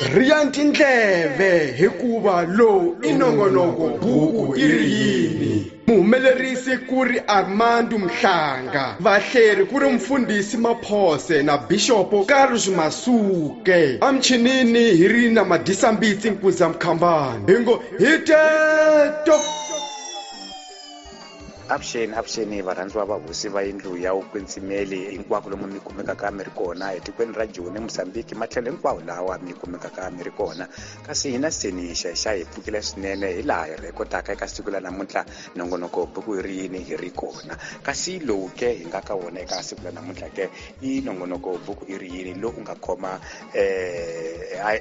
Rhiya tindleve hikuva lowu i nongonoko buku i ri yini. Muhumelerisi ku ri Armando Mhlanga, vahleri ku ri Mfundhisi Maphose na Bixopo Carlos Masuke. Emichinini hi ri na Madisambitsi Nkuza Mkhambani. Hi ngo hi teto! Avuxeni, avuxeni varhandziwa va hosi va yindlu ya vukwetsimeli hinkwako lomu mi kumekaka mi ri kona etikweni ra Joni, Mozambique, matlhelo hinkwawo lawa mi kumekaka mi ri kona. Kasi hina seni xa xa hi pfukile swinene hi laha hi rhekotaka eka siku la namuntlha nongonoko buku yi ri yini hi ri kona. Kasi lowu ke hi nga ka wona eka siku la namuntlha ke i nongonoko buku i ri yini lowu u nga khoma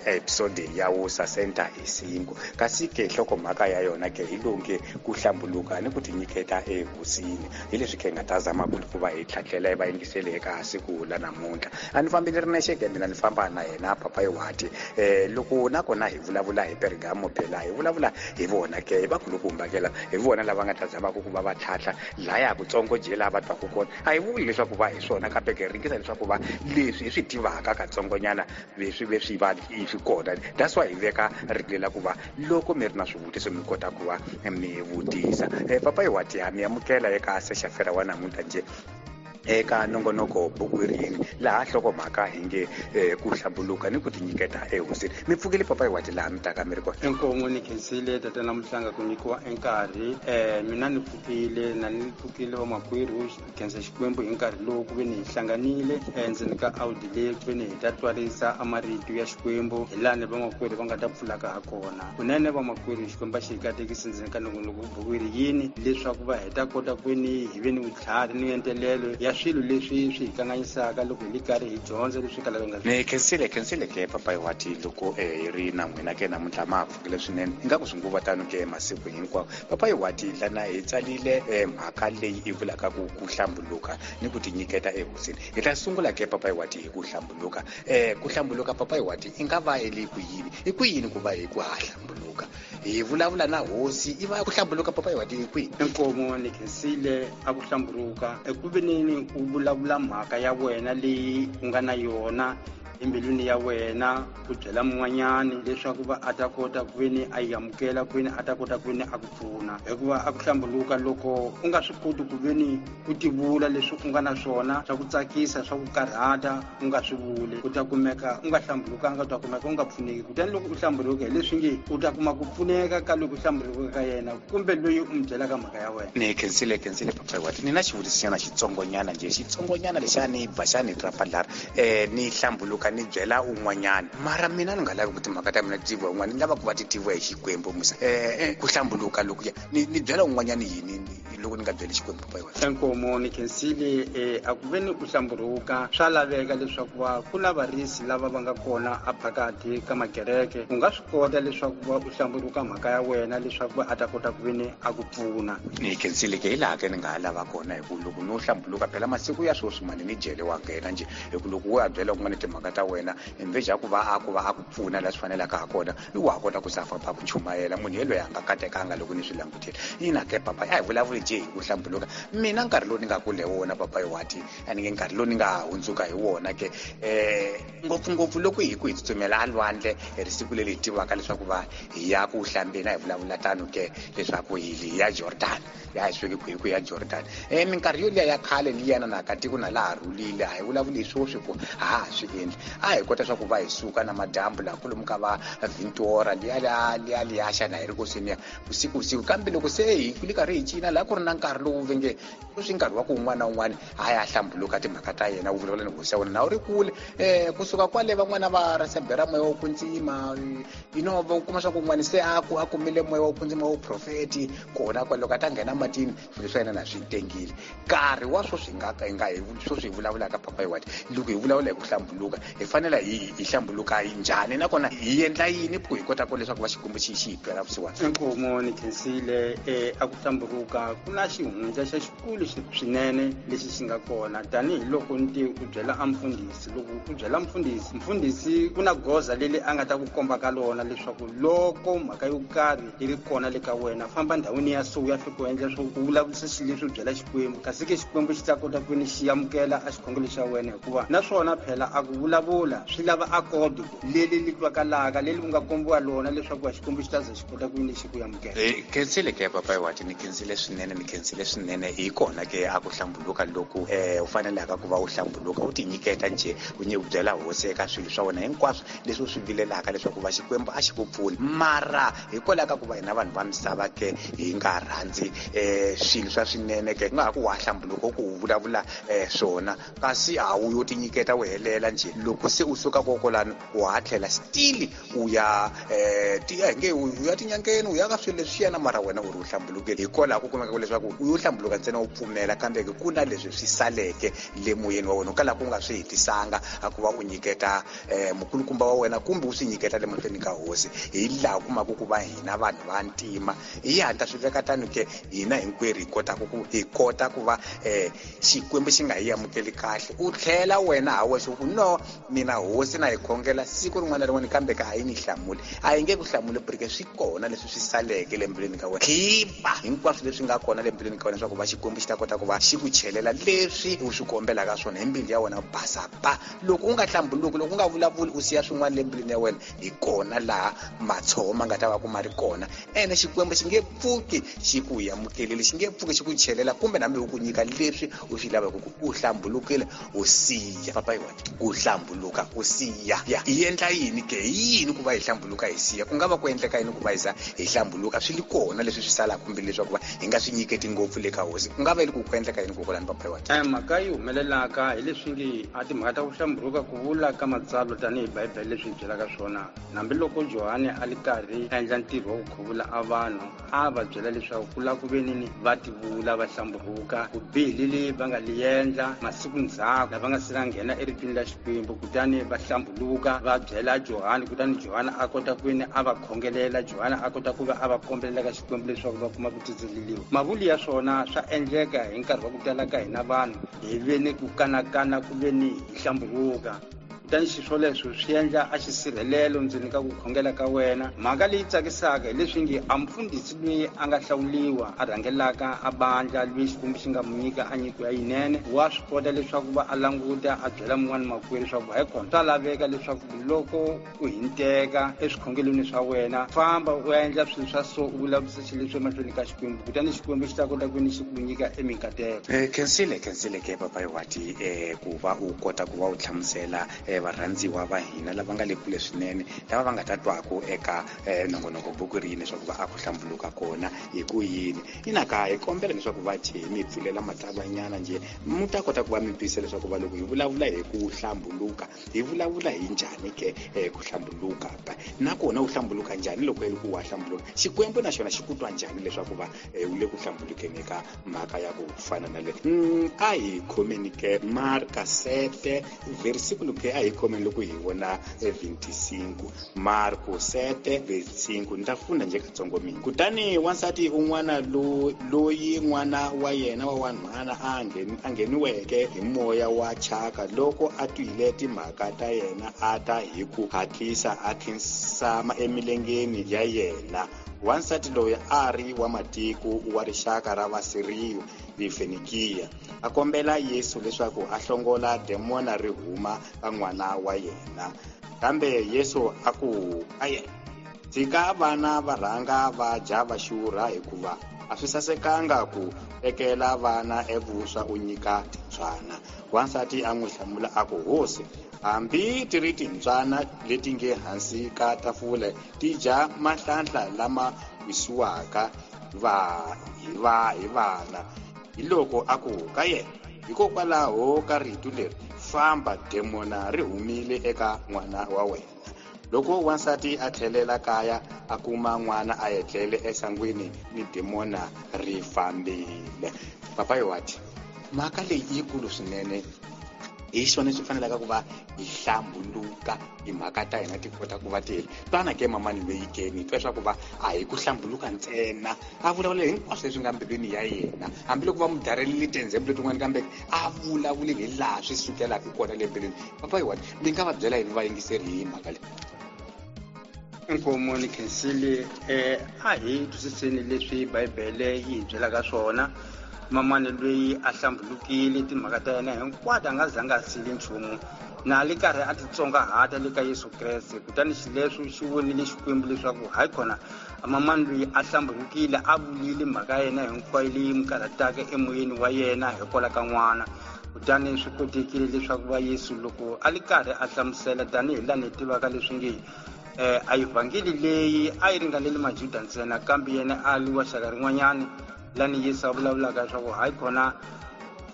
episode ya wu sasenta hi cinco. Kasi ke nhlokomhaka ya yona ke hi lowu nge ku hlambuluka ni ku tinyiketa ehosini. Hi leswi ke hi nga ta zama ku va hi tlhatlhela hi vayingiseli eka siku la namuntlha. A ni fambi ni ri nexe ke mina ni famba na yena Papayi Wati. Loko nakona hi vulavula hi Pergamo phela hi vulavula hi vona ke hi vakulukumba ke lava, hi vona lava nga ta zamaka ku va va tlhatlha laya kutsongo njhe laha va twaku kona. A hi vuli leswaku va hi swona kambe ke ringisa leswaku va leswi hi swi tivaka katsongonyana leswi ve swi va swi kona. That's why hi veka rito leri la ku va loko mi ri na swivutiso mi kota ku va mi vutisa. Papayi Wati ha mi amukela eka Sexafera wa namuntlha njhe eka nongonoko buku yi ri yini laha nhlokomhaka hi nge ku hlambuluka ni ku tinyiketa ehosini. Mi pfukile Papayi Wati laha mi taka mi ri kona? Inkomu ni khensile tatana Mhlanga ku nyikiwa enkarhi. Mina ni pfukile na ni pfukile vamakwerhu, khensa Xikwembu hi nkarhi lowu ku ve ni hi hlanganile endzeni ka Audi leyi ku ve ni hi ta twarisa a marito ya Xikwembu hi laha ni vamakwerhu va nga ta pfulaka ha kona. Kunene vamakwerhu Xikwembu a xi hi katekisi ndzeni ka nongonoko buku yi ri yini leswaku va hi ta kota ku ve ni hi ve ni vutlhari ni entelelo ya swilo leswi swi hi kanganyisaka loko hi li karhi hi dyondza leswi kalaka nga Ni khensile, khensile ke Papayi Wati loko hi ri na n'wina ke namuntlha ma ha pfukile swinene ingaku swi nguva tano ke masiku hinkwawo. Papayi Wati lana hi tsalile mhaka leyi i vulaka ku ku hlambuluka ni ku tinyiketa ehosini. Hi ta sungula ke Papayi Wati hi ku hlambuluka. Ku hlambuluka Papayi Wati i nga va i li ku yini? I ku yini ku va hi ku ha hlambuluka? Hi vulavula na hosi i va ku hlambuluka Papayi Wati i kwihi? Inkomu ni khensile a ku hlambuluka eku veneni u vulavula mhaka ya wena leyi u nga na yona embilwini ya wena, u byela mun'wanyani leswaku va a ta kota ku veni a yi amukela, ku veni a ta kota ku veni a ku pfuna. Hikuva a ku hlambuluka loko u nga swi koti ku veni u tivula leswi u nga na swona swa ku tsakisa, swa ku karhata, u nga swi vuli, u ta kumeka u nga hlambulukanga, u ta kumeka u nga pfuneki. Kutani loko u hlambuluka hi leswi nge u ta kuma ku pfuneka ka loyi u hlambulukaka ka yena kumbe loyi u n'wi byelaka mhaka ya wena. Ni khensile, khensile Papayi Wati. Ni na xivutisonyana xitsongonyana njhe, xitsongonyana lexiya ni ba xa ni trapadlara. Ni hlambuluka ni byela un'wanyana, mara mina ni nga lavi ku timhaka ta mina ti tiviwa un'wana, ni lava ku va ti tiviwa hi Xikwembu musa. Ku hlambuluka lokuya ni byela un'wanyana yini loko ni nga byeli Xikwembu Papayi Wati? Inkomu ni khensile. A ku ve ni u hlambuluka swa laveka leswaku va ku na varisi lava va nga kona a phakathi ka makereke. U nga swi kota leswaku va u hlambuluka mhaka ya wena leswaku va a ta kota ku ve ni a ku pfuna. Ni khensile ke hi laha ke ni nga ha lava kona, hi ku loko no hlambuluka phela masiku ya sweswi mani ni jele wa nghena njhe, hi ku loko wo ya byela kun'wana timhaka ta wena enveja ku va a ku va a ku pfuna laha swi fanelaka ha kona, i wa ha kota ku za famba ku chumayela munhu yelweyo a nga katekanga loko ni swi langutile. Ina ke Papayi, a hi vulavuli njhe hi ku hlambuluka. Mina nkarhi lowu ni nga kula hi wona Papayi Wati, a ni nge nkarhi lowu ni nga hundzuka hi wona ke ngopfungopfu loko hi ku hi tsutsumela a lwandle hi ri siku leri hi tivaka leswaku va hi ya ku hlambeni, a hi vulavula tano ke leswaku hi ya Jordan, ya hi sweke ku hi ku ya Jordan. Minkarhi yoliya ya khale liyana na ka tiko na laha rhulile, a hi vulavuli hi swoswi ku ha ha swi endli. A hi kota swa ku va hi suka na madyambu laha kwalomu ka va Ventura liya liya liya liya xana hi ri kosini ya vusiku vusiku, kambe loko se hi li karhi hi cina laha ku ri na nkarhi lowu ve nge sweswi nkarhi wa ku un'wana na un'wana a ya hlambuluka timhaka ta yena, u vulavula ni hosi ya wena na u ri kule. Kusuka kwale van'wana va rasebera moya wo kwetsima, you know, va kuma swa ku un'wana se a ku a kumile moya wo kwetsima wa vuprofeti kona kwale, loko a ta nghena matini swilo swa yena na swi tengile. Nkarhi wa sweswi hi nga hi nga hi sweswi hi vulavulaka Papayi Wati, loko hi vulavula hi ku hlambuluka hi fanele hi hlambuluka njhani, nakona hi endla yini ku hi kota ku leswaku va Xikwembu xi xi hi twela vusiwana? Inkomu ni khensile. A ku hlambuluka ku na xihundla xa xikulu swinene lexi xi nga kona, tanihiloko ni te u byela a mfundhisi. Loko u byela mfundhisi, mfundhisi ku na goza leri a nga ta ku komba ka lona leswaku loko mhaka yo karhi yi ri kona le ka wena, famba ndhawini ya so u ya fika u endla swo u vulavurisa swilo leswi u byela Xikwembu, kasi ke Xikwembu xi ta kota ku ni xi amukela a xikhongelo xa wena. Hikuva naswona phela a ku vulavula vulavula swi lava akodo leri li twakalaka leri u nga kombiwa lona leswaku va Xikwembu xi ta ze xi kota ku yini xi ku amukela. Khensile ke papayi wati, ni khensile swinene, ni khensile swinene. Hi kona ke a ku hlambuluka loku u fanelaka ku va u hlambuluka, u tinyiketa njhe, u nyi byela hosi eka swilo swa wena hinkwaswo leswi u swi vilelaka leswaku va Xikwembu a xi ku pfuni. Mara hikwalaho ka ku va hina vanhu va misava ke hi nga rhandzi swilo swa swinene ke, u nga ha ku wa hlambuluka u ku u vulavula swona, kasi a wu yo tinyiketa u helela njhe. Loko se u suka kokolano wa ha tlhela still u ya hi nge u ya tinyangeni, u ya ka swilo leswiyana, mara wena u ri u hlambulukile. Hikwalaho ku kumeka leswaku u yo hlambuluka ntsena u pfumela, kambe ke ku na leswi swi saleke le moyeni wa wena, kwalaho ku nga swi hetisanga a ku va u nyiketa mukulukumba wa wena kumbe u swi nyiketa le mahlweni ka hosi. Hi laha u kumaka ku va hina vanhu va ntima hi hatla swi veka tano ke, hina hinkwerhu hi kotaka ku hi kota ku va Xikwembu xi nga hi amukeli kahle. U tlhela wena ha wexe u ku no, mina hosi na hi khongela siku rin'wana na rin'wana, kambe ka a yi ni hlamuli, a yi nge ku hlamuli porque swi kona leswi swi saleke le mbilwini ka wena. Khipa hinkwaswo leswi nga kona le mbilwini ka wena leswaku va Xikwembu xi ta kota ku va xi ku chelela leswi u swi kombelaka swona hi mbilu ya wena basa pa. Loko u nga hlambuluki, loko u nga vulavuli, u siya swin'wana le mbilwini ya wena, hi kona laha matshoho ma nga ta va ku ma ri kona. Ene Xikwembu xi nge pfuki xi ku amukelile, xi nge pfuki xi ku chelela kumbe hambi u ku nyika leswi u swi lavaka, ku u hlambulukile u siya. Papa yiwani, ku hlambuluka u siya ya hi endla yini ke? Hi yini ku va hi hlambuluka hi siya? Ku nga va ku endleka yini ku va hi za hi hlambuluka swi li kona leswi swi salaka kumbe leswaku va hi nga swi nyiketi ngopfu le ka hosi? Ku nga va ku endleka yini kokolani papa yiwani? Mhaka yi humelelaka hi leswi nge a timhaka ta ku hlambuluka ku vula ka matsalwa tanihi Bibele leswi hi byelaka swona. Hambiloko Johani a li karhi a endla ntirho wa ku khuvula a vanhu, a va byela leswaku ku lava ku ve nini va tivula va hlambuluka ku bihile va nga li endla masiku ndzhaku lava nga se nga nghena eritweni la Xikwembu, kutani va hlambuluka va byela Johani, kutani Johani a kota ku veni a va khongelela, Johani a kota ku va a va kombelela ka Xikwembu leswaku va kuma ku tsetseleriwa. Mavuli ya swona swa endleka hi nkarhi wa ku tala ka hina vanhu hi ve ni ku kanakana ku ve ni hi hlambuluka, kutani xiswoleswo swi endla a xisirhelelo ndzeni ka ku khongela ka wena. Mhaka leyi tsakisaka hi leswi nge a mufundhisi loyi a nga hlawuliwa a rhangelaka a bandla loyi Xikwembu xi nga mu nyika a nyiko ya yinene, wa swi kota leswaku va a languta a byela mun'wana makwerhu leswaku hayikhona swa laveka leswaku loko u hinteka eswikhongelweni swa wena, famba u ya endla swilo swa so, u vulavurisa xilo leswi emahlweni ka Xikwembu, kutani Xikwembu xi ta kota ku ni xi ku nyika eminkateko. Khensile ke papa Iwati, ku va u kota ku va u hlamusela varhandziwa va hina lava nga le kule swinene, lava va nga ta twaku eka nongonoko buku ri yini leswaku va a ku hlambuluka kona hi ku yini. Inaka hi kombela leswaku va jhe mi pfulela matsalwanyana njhe mu ta kota ku va mi twisisa leswaku va loko hi vulavula hi ku hlambuluka hi vulavula hi njhani ke ku hlambuluka pa, nakona u hlambuluka njhani loko i ku wa hlambuluka, Xikwembu na xona xi ku twa njhani leswaku va u le ku hlambulukeni eka mhaka ya ku fana na le. A hi khomeni ke Marka 7 versikulo ke, a hi khomeni loko hi vona 25. Marko 7 25, ni ta funda nje katsongo mina. Kutani wansati un'wana loyi n'wana wa yena wa wanhwana a ngheniweke hi moya wa chaka, loko a twile timhaka ta yena a ta hi ku hatlisa a khinsama emilengeni ya yena. Wansati loyi a ri wa matiko wa rixaka ra Vasiriyo ni Fenikiya, a kombela Yesu leswaku a hlongola demona ri huma ka n'wana wa yena. Kambe Yesu a ku ka yena, tshika vana va rhanga va dya va xurha, hikuva a swi sasekanga ku tekela vana evuswa u nyika timbyana. Wansati a n'wi hlamula a ku, Hosi, hambi ti ri timbyana leti nge hansi ka tafula ti dya mahlanhla lama wisiwaka hi vana. Hi loko a ku ka yena, hikokwalaho ka rito leri, famba, demona ri humile eka n'wana wa wena. Loko wansati a tlhelela kaya a kuma n'wana a etlele esangwini ni demona ri fambile. Papa Iwati, mhaka leyi yikulu swinene, hi xona swi fanelaka ku va hi hlambuluka timhaka ta hina ti kota ku va ti twana ke mamani loyi ke ni twa leswaku va a hi ku hlambuluka ntsena, a vulavula hinkwaswo leswi nga mbilwini ya yena, hambiloko va mu darelile tindzembu letin'wana, kambe a vulavuli hi laha swi sukelaka kona le mbilwini. Papa Iwati, mi nga va byela yini vayingiseri hi mhaka leyi? Inkomo ni khensile. A hi twisiseni leswi Bibele yi hi byelaka swona. Mamani loyi a hlambulukile timhaka ta yena hinkwato, a nga zanga a sili nchumu, na le karhi a titsongahata le ka Yesu Kreste. Kutani xileswo xi vonile Xikwembu leswaku hayi khona mamani loyi a hlambulukile, a vulile mhaka ya yena hinkwayo leyi n'wi karhataka emoyeni wa yena hikwalaho ka n'wana. Kutani swi kotekile leswaku va Yesu loko a li karhi a hlamusela, tanihi laha ni tivaka leswi nge a evhangeli leyi a yi ringaneli Majuda ntsena, kambe yena a li wa xaka rin'wanyana, lani Yesu a vulavulaka leswaku hayi khona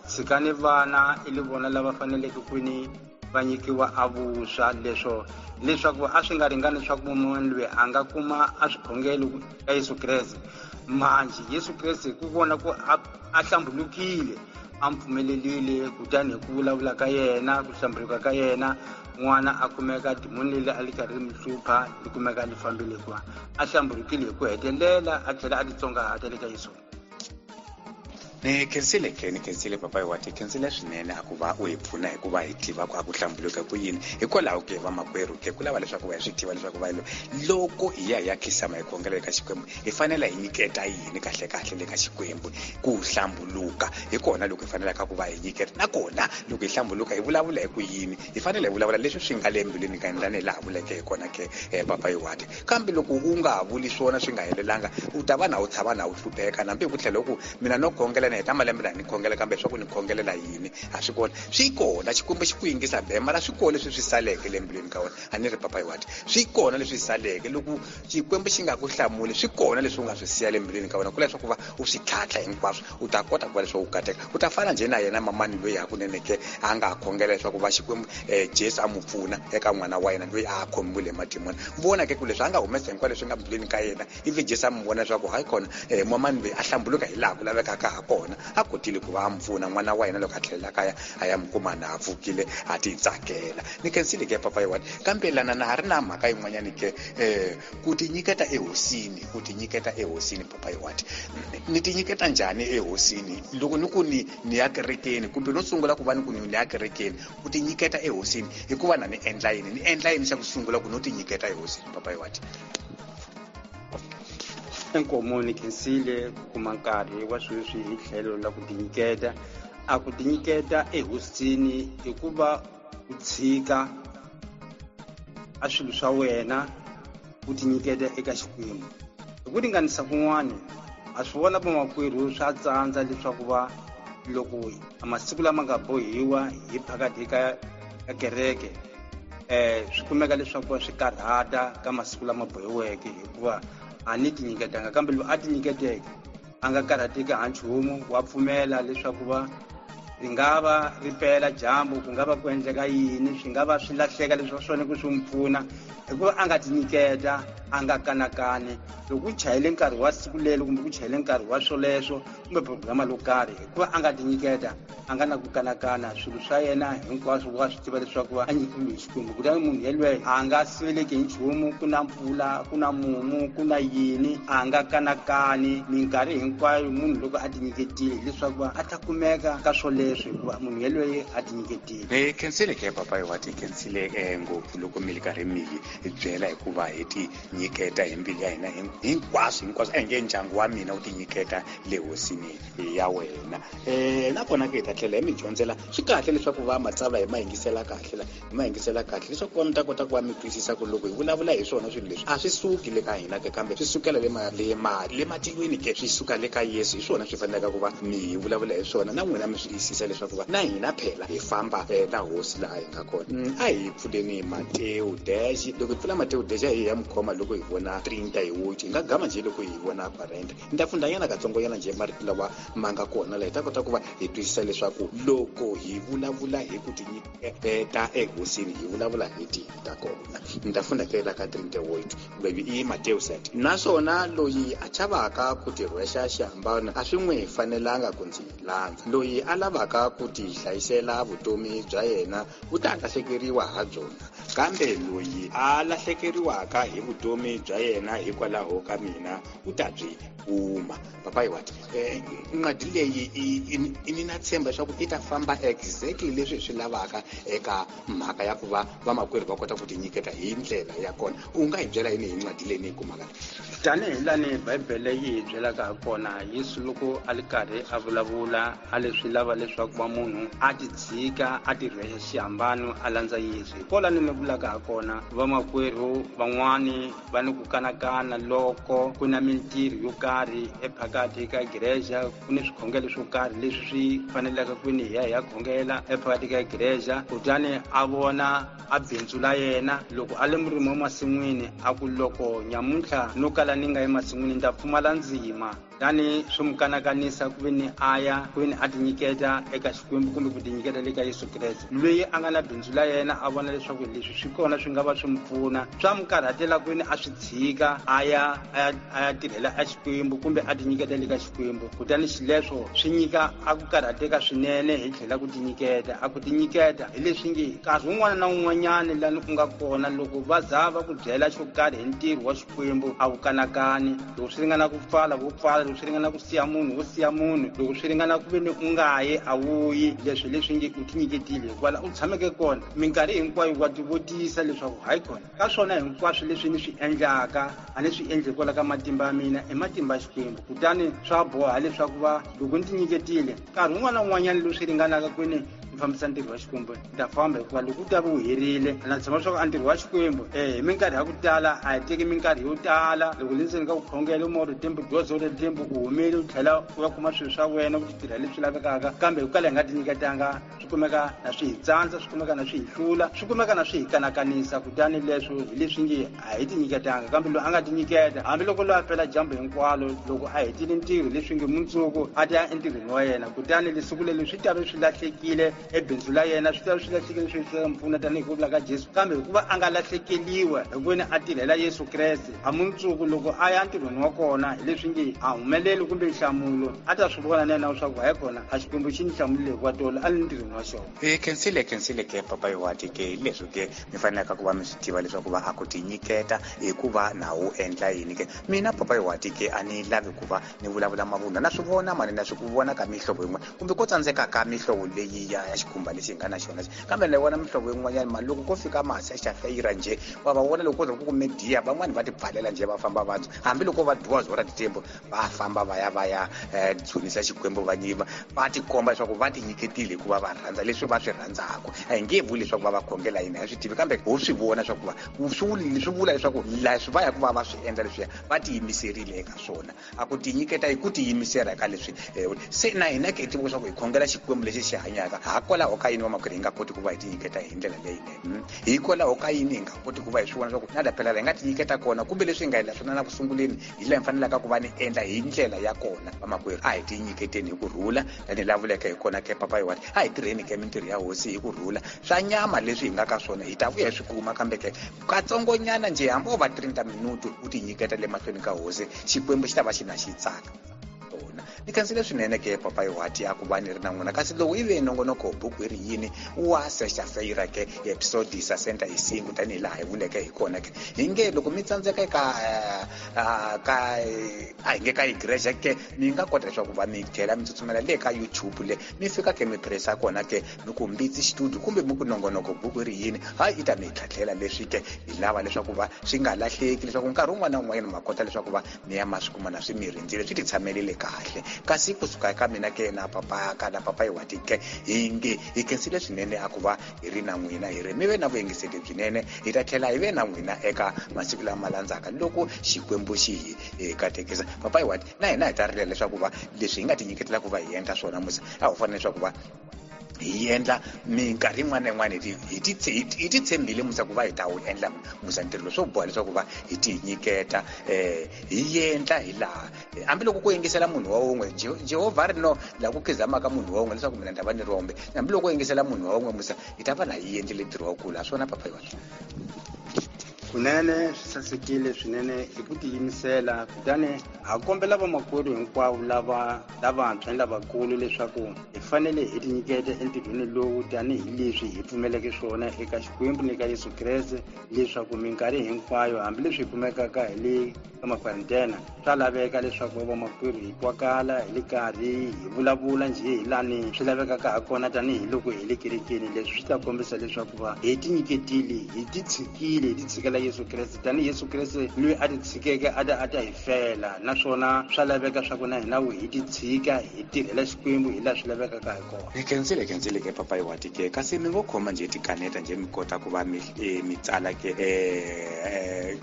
tshikani vana i li vona lava faneleke kwini va nyikiwa a vuswa. Leswo leswaku a swi nga ringani leswaku munhu loyi a nga kuma a swikhongelo ka Yesu Kreste. Manjhe Yesu Kreste hi ku vona ku a hlambulukile, a n'wi pfumelelile, kutani hi ku vulavula ka yena, ku hlambuluka ka yena, n'wana a kumeka dimoni leri a li karhi ri mi hlupha ri kumeka li fambile, hikuva a hlambulukile hi ku hetelela, a tlhela a titsongahata le ka Yesu. Ni khensile ke, ni khensile papayi wa ti khensile swinene a ku va u hi pfuna hi ku va hi tiva ku a ku hlambuluka ku yini. Hikwalaho ke vamakwerhu ke ku lava leswaku va hi swi tiva leswaku va loko hi ya hi ya khisama hi khongela eka Xikwembu, hi fanele hi nyiketa yini kahle kahle le ka Xikwembu. Ku hlambuluka hi kona loko hi fanelaka ku va hi nyiketa, nakona loko hi hlambuluka hi vulavula hi ku yini, hi fanele hi vulavula leswi swi nga le mbilwini ka hina, laha vuleke hi kona ke papayi wa ti. Kambe loko u nga vuli swona swi nga helelanga, u ta va na u tshama na u hlupheka, nambi hi ku tlhela ku mina no khongela na heta malembe laha ni khongela, kambe swa ku ni khongelela yini a swi kona. Swi kona Xikwembu xi ku yingisa be, mara swi kona leswi swi saleke le mbilwini ka wena. A ni ri papayi wa ti, swi kona leswi saleke loko Xikwembu xi nga ku hlamuli, swi kona leswi u nga swi siya le mbilwini ka wena, ku leswaku va u swi tlhantlha hinkwaswo, u ta kota ku va leswaku u kateka. U ta fana njhe na yena mamani loyi hakunene ke a nga khongela leswaku va Xikwembu Jesu a n'wi pfuna eka n'wana wa yena loyi a khomiwile hi madimoni. Vona ke ku leswi a nga humesa hinkwaswo leswi nga mbilwini ka yena, ivi Jesu a n'wi vona leswaku hayi kona mamani loyi a hlambuluka hi laha ku lavekaka ha kona, a kotile ku va a n'wi pfuna n'wana wa yena loko a tlhelela kaya a ya n'wi kuma na a pfukile a ti tsakela. Ni khensile ke papayi wa, kambe lana na ha ri na mhaka yin'wanyani ke, ku tinyiketa ehosini, ku tinyiketa ehosini papayi wa ti. Ni tinyiketa njhani ehosini loko ni ku ni ni ya kerekeni, kumbe no sungula ku va ni ku ni ya kerekeni? Ku tinyiketa ehosini hikuva na ni endla yini, ni endla yini xa ku sungula ku no tinyiketa ehosini papayi wa ti? Inkomo ni khensile ku kuma nkarhi wa sweswi hi tlhelo la ku tinyiketa. A ku tinyiketa ehosini hikuva u tshika a swilo swa wena, u tinyiketa eka Xikwembu. Hi ku ringanisa kun'wani, ha swi vona vamakwerhu swa tsandza leswaku va loko masiku lama nga bohiwa hi phakathi ka kereke, swi kumeka leswaku swi karhata ka masiku lama bohiweke, hikuva a ni tinyiketanga. Kambe loko a tinyiketeke a nga karhateki ha nchumu, wa pfumela leswaku va ri nga va ri pela dyambu, ku nga va ku endleka yini, swi nga va swi lahleka leswi swa ku swi n'wi pfuna, hikuva a nga tinyiketa, a nga kanakani. Loko ku chayele nkarhi wa siku lelo kumbe ku chayele nkarhi wa swoleswo kumbe programa lo karhi, hikuva a nga tinyiketa, a nga na ku kanakana, swilo swa yena hinkwaswo wa swi tiva leswaku a nyikiwile hi Xikwembu. Kutani munhu yelweyo a nga siveleki hi nchumu, ku na mpfula, ku na mumu, ku na yini, a nga kanakani. Minkarhi hinkwayo munhu loko a tinyiketile hileswaku a ta kumeka ka swoleswo, hikuva munhu yelweyo a tinyiketile. Ni khensile ke papayi wa ti, khensile ngopfu loko mi ri karhi mi hi byela hikuva hi tinyiketa hi mbilu ya hina hinkwaswo hinkwaswo. A hi nge ndyangu wa mina wu tinyiketa le hosini ya wena. Nakona ke hi ta tlhela hi mi dyondzela. Swi kahle leswaku va matsalwa hi ma yingisela kahle la, hi ma yingisela kahle leswaku va mi ta kota ku va mi twisisa ku loko hi vulavula hi swona swilo leswi a swi suki le ka hina ke, kambe swi sukela le le matilweni ke, swi suka le ka Yesu. Hi swona swi fanelaka ku va mi vulavula hi swona, na n'wina mi swi twisisa leswaku va na hina phela hi famba na hosi laha hi nga kona. A hi pfuleni Matewu dash. Loko hi pfula Matewu dash hi ya mukhoma loko hi vona 30 hi wuti, hi nga gama njhe loko hi vona 40. Ni ta fundanyana katsongonyana njhe marito lawa ma nga kona laha, hi ta kota ku va hi twisisa leswaku loko hi vulavula hi ku tinyiketa ehosini hi vulavula hi tihi ta kona. Ni ta funda ke la ka 38, loyi i Matewu set. Naswona loyi a chavaka ku tirhwexa xihambano a swi n'wi fanelanga ku ndzi landza. Loyi a lavaka ku tihlayisela vutomi bya yena u ta lahlekeriwa ha byona, kambe loyi a lahlekeriwaka hi vutomi vutomi bya yena hikwalaho ka mina u ta byi kuma. Papa Iwati, ncwadi leyi i ni na tshemba leswaku i ta famba exactly leswi hi swi lavaka eka mhaka ya ku va vamakwerhu va kota ku tinyiketa hi ndlela ya kona. U nga hi byela yini hi ncwadi leyi ni yi kumaka? Tanihi lani Bibele yi hi byelaka ha kona, Yesu loko a li karhi a vulavula a leswi lava leswaku va munhu a ti tshika a ti rhwexa xihambano a landza Yesu. Hi kwalani ni vulaka ha kona, vamakwerhu van'wani va ni ku kanakana loko ku na mintirho yo karhi ephakathi ka gereja, ku ni swikhongelo swo karhi leswi swi faneleke ku ni hi ya hi ya khongela ephakathi ka gereja. Kutani a vona a bindzu la yena loko a le murimi wa masin'wini, a ku loko nyamuntlha no kala ni nga emasin'wini ni ta pfumala ndzima. Kutani swi n'wi kanakanisa ku ve ni a ya ku ve ni a tinyiketa eka Xikwembu kumbe ku tinyiketa le ka Yesu Kreste. Loyi a nga na bindzu la yena a vona leswaku leswi swi kona swi nga va swi n'wi pfuna, swa n'wi karhatela ku ve ni a swi tshika a ya a ya tirhela a Xikwembu kumbe a tinyiketa le ka Xikwembu. Kutani xileswo swi nyika a ku karhateka swinene hi tlhela ku tinyiketa. A ku tinyiketa hi leswi nge nkarhi wun'wana na wun'wanyana lani ku nga kona loko va za va ku byela xo karhi hi ntirho wa Xikwembu a wu kanakani. Loko swi ringana ku pfala wo pfala, loko swi ringana ku siya munhu wo siya munhu, loko swi ringana ku ve ni u nga yi a wu yi. Leswi leswi nge u tinyiketile hikwalaho u tshameke kona minkarhi hinkwayo wa tivutisa leswaku hayi kona ka swona hinkwaswo leswi ni swi endlaka a ni swi endli hikwalaho ka matimba ya mina, i matimba ya Xikwembu. Kutani swa boha leswaku va loko ni tinyiketile nkarhi wun'wana na wun'wanyana lowu swi ringanaka kwini ni fambisa ntirho wa Xikwembu ni ta famba, hikuva loko u ta va u herile na tshemba leswaku a ntirho wa Xikwembu hi minkarhi ya ku tala a hi teki minkarhi yo tala. Loko ni ndzeni ka ku khongela u mori tembu dyondzo ri tembu u humile u tlhela u ya kuma swilo swa wena ku ti tirha leswi lavekaka, kambe hi ku kala hi nga tinyiketanga swi kumeka na swi hi tsandza, swi kumeka na swi hi hlula, swi kumeka na swi hi kanakanisa. Kutani leswo hi leswi nge a hi tinyiketanga, kambe loyi a nga tinyiketa hambiloko loyi a pela dyambu hinkwalo loko a hetile ntirho leswi nge mundzuku a ta ya entirhweni wa yena, kutani lesiku leli swi ta ve swi lahlekile ebindzu la yena, swi ta ve swi lahlekile swi ta n'wi pfuna tanihi ku vula ka Jesu. Kambe hikuva a nga lahlekeliwa hi ku veni a tirhela Yesu Kreste, a mundzuku loko a ya entirhweni wa kona hi leswi nge a humeleli kumbe nhlamulo a ta swi vona na yena leswaku hayi kona a Xikwembu xi ni hlamulile hikuva tolo a li ntirhweni wa xona. Hi khensile, khensile ke papa Iwati ke, hi leswi ke mi fanelaka ku va mi swi tiva leswaku va a ku tinyiketa hi ku va na wu endla yini ke. Mina papa Iwati ke a ni lavi ku va ni vulavula mavunwa, na swi vona mani, na swi ku vona ka mihlovo yin'wana kumbe ko tsandzeka ka mihlovo leyi ya xikhumba lexi hi nga na xona, kambe na vona mihlovo yin'wanyana mani loko ko fika masi ya xafeyira njhe wa va vona loko ko za ku kume diya van'wani va tipfalela njhe va famba va hambiloko va dyiwa zora titembo va famba va ya va ya dzunisa Xikwembu, va nyiva va tikomba leswaku va tinyiketile hikuva va rhandza leswi va swi rhandzaka. A hi nge vuli leswaku va va khongela hina hi swi tivi, kambe ho swi vona leswaku va swi vula leswaku leswi va ya ku va va swi endla leswiya va tiyimiserile eka swona. A ku tinyiketa hi ku tiyimisela eka leswi se na hina ke hi tiva leswaku hi khongela Xikwembu lexi xi hanyaka. Hikwalaho ka yini vamakwerhu hi nga koti ku va hi tinyiketa hi ndlela leyinene? Hikwalaho ka yini hi nga koti ku va hi swi vona leswaku na la phela la hi nga tinyiketa kona kumbe leswi hi nga endla swona na ku sunguleni hi laha hi fanelaka ku va ni endla hi ndlela ya kona? Vamakwerhu, a hi tinyiketeni hi ku rhula tanihi laha vuleke hi kona ke papa Iwati, a hi tirheni ke mintirho ya hosi hi ku rhula. Swa nyama leswi hi nga ka swona hi ta vuya hi swi kuma, kambe ke katsongonyana njhe hambi o va 30 minuto u tinyiketa le mahlweni ka hosi, Xikwembu xi ta va xi na xi tsaka tona. Ni khensile swinene ke papa Iwati a ku va ni ri na n'wina. Kasi loko i ve nongonoko buku yi ri yini wa sexa feira ke episode sasenta hi singu tanihi laha hi vuleke hi kona ke, hi nge loko mi tsandzeka eka ka a hi nge ka igreja ke, mi nga kota leswaku va mi tlhela mi tsutsumela le ka YouTube le mi fika ke mi pressa kona ke mi ku Mbitsi Studio kumbe mi ku nongonoko buku yi ri yini, hayi i ta mi tlhatlhela leswi ke hi lava leswaku va swi nga lahleki, leswaku nkarhi wun'wana na wun'wanyana ma kota leswaku va mi ya ma swi kuma na swi mi rindzile swi ti tshamelile kahle. Kasi kusuka eka mina ke na papa ka na papa Iwati ke, hi nge hi khensile swinene a ku va hi ri na n'wina, hi ri mi ve na vuyingiseli byinene. Hi ta tlhela hi ve na n'wina eka masiku lama landzaka loko Xikwembu xi hi katekisa. Papa Iwati na hina hi ta rilela leswaku va leswi hi nga tinyiketela ku va hi endla swona musa a wu fanele leswaku va hi endla minkarhi yin'wana na yin'wana hi ti tshembile musa ku va hi ta wu endla musa ntirho lowu, swo boha leswaku va hi tinyiketa hi endla hi laha hambiloko ku yingisela munhu wa wun'we. Jehovha a ri no laha ku khizamaka munhu wa wun'we leswaku mina ni ta va ni ri wombe, hambiloko ku yingisela munhu wa wun'we musa hi ta va na hi endlile ntirho wa kula swona papa Iwati. Kunene swi sasekile swinene hi ku tiyimisela. Kutani ha kombela vamakwerhu hinkwavo lava lavantshwa ni lavakulu leswaku hi Fanele hi tinyiketa entirhweni lowu tanihileswi hi pfumeleke swona eka Xikwembu ni ka Yesu Kreste, leswaku minkarhi hinkwayo, hambileswi hi kumekaka hi le ka makwarantena, swa laveka leswaku vamakwerhu hi twakala hi le karhi hi vulavula njhe hi lani swi lavekaka ha kona tanihiloko hi le kerekeni. Leswi swi ta kombisa leswaku va hi tinyiketile, hi titshikile, hi titshikela Yesu Kreste tanihi Yesu Kreste loyi a titshikeke a ta a ta hi fela. Naswona swa laveka swa ku na hina hi titshika hi tirhela Xikwembu hi laha swi lavekaka hi kona. Hi khensile, khensile ke papayi wa tike, kasi mi ngo khoma njhe tikaneta njhe mi kota ku va mi mi tsala ke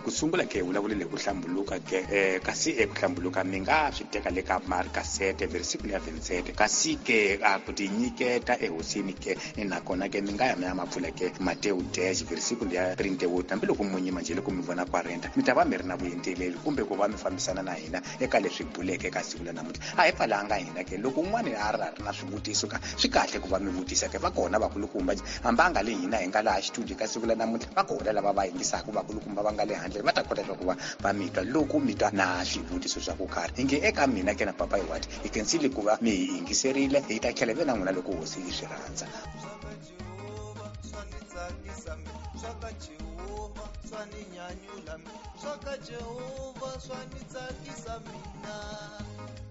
ku sungula ke vulavulele ku hlambuluka ke, kasi ku hlambuluka mi nga swi teka le ka Marka 7 versikulo ya 27, kasi ke a ku tinyiketa ehosini ke nakona ke mi nga ya mi ya mapfula ke Matewu 10 versikulo ya 38. Hambiloko mu nyima njhe loko mi vona 40, mi ta va mi ri na vuyinteleli kumbe ku va mi fambisana na hina eka leswi buleke ka siku la namuntlha. A hi pfalanga hina ke, loko un'wana a ri na swivutiso ka swi kahle ku va mi vutisa ke, va kona vakulukumba hambi a nga le hina hi nga laha xitudio ka siku la namuntlha, va kona lava va yingisaka vakulukumba va nga le handle, va ta kota leswaku va va mi twa loko mi twa na swivutiso swa ku karhi. Hi nge eka mina ke na papayi wati hi khensile ku va mi hi yingiserile, hi ta tlhela ve na n'wina loko hosi yi swi rhandza. Swa ni nyanyula, swa ka Jehovha swa ni tsakisa mina.